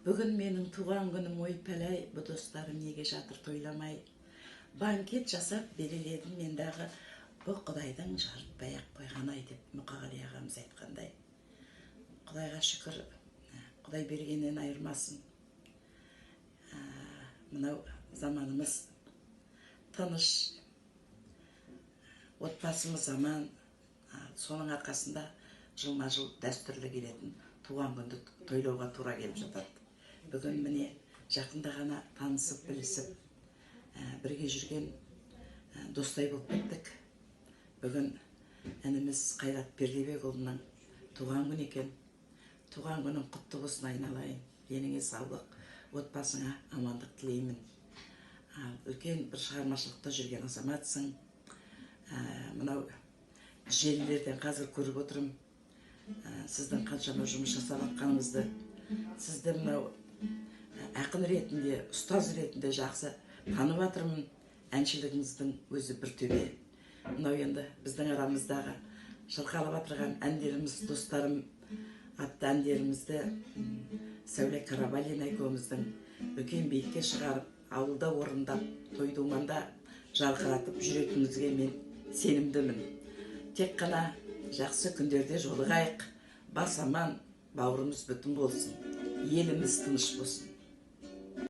Бүгін менің туған күнім, ой пәләй, бұ достарым неге жатыр тойламай? Банкет жасап береледім мен дағы, бұ құдайдың жарытпай ақ қойған ай деп Мұқағали ағамыз айтқандай. Құдайға шүкір, құдай бергеннен айырмасын. Мынау заманымыз тыныш, отбасымыз аман, соның арқасында жылма жыл дәстүрлі келетін туған күнді тойлауға тура келіп жатады. Бүгін міне жақында ғана танысып, білісіп, бірге жүрген достай болып кеттік. Бүгін ініміз Қайрат Пердебекұлының туған күні екен. Туған күнің құтты болсын, айналайын, деніңе саулық, отбасыңа амандық тілеймін. Үлкен бір шығармашылықта жүрген азаматсың. Мынау желілерден қазір көріп отырмын сіздің қаншама жұмыс жасап жатқаныңызды. Сізді мынау ақын ретінде, ұстаз ретінде жақсы танып жатырмын. Әншілігіңіздің өзі бір төбе. Мынау енді біздің арамыздағы шырқалып жатырған әндеріміз, «Достарым» атты әндерімізді Сәуле Қарабалина екеуміздің үлкен биікке шығарып, ауылда орындап, той думанда жарқыратып жүретініңізге мен сенімдімін. Тек қана жақсы күндерде жолығайық, бас аман, бауырымыз бүтін болсын, еліміз тыныш болсын.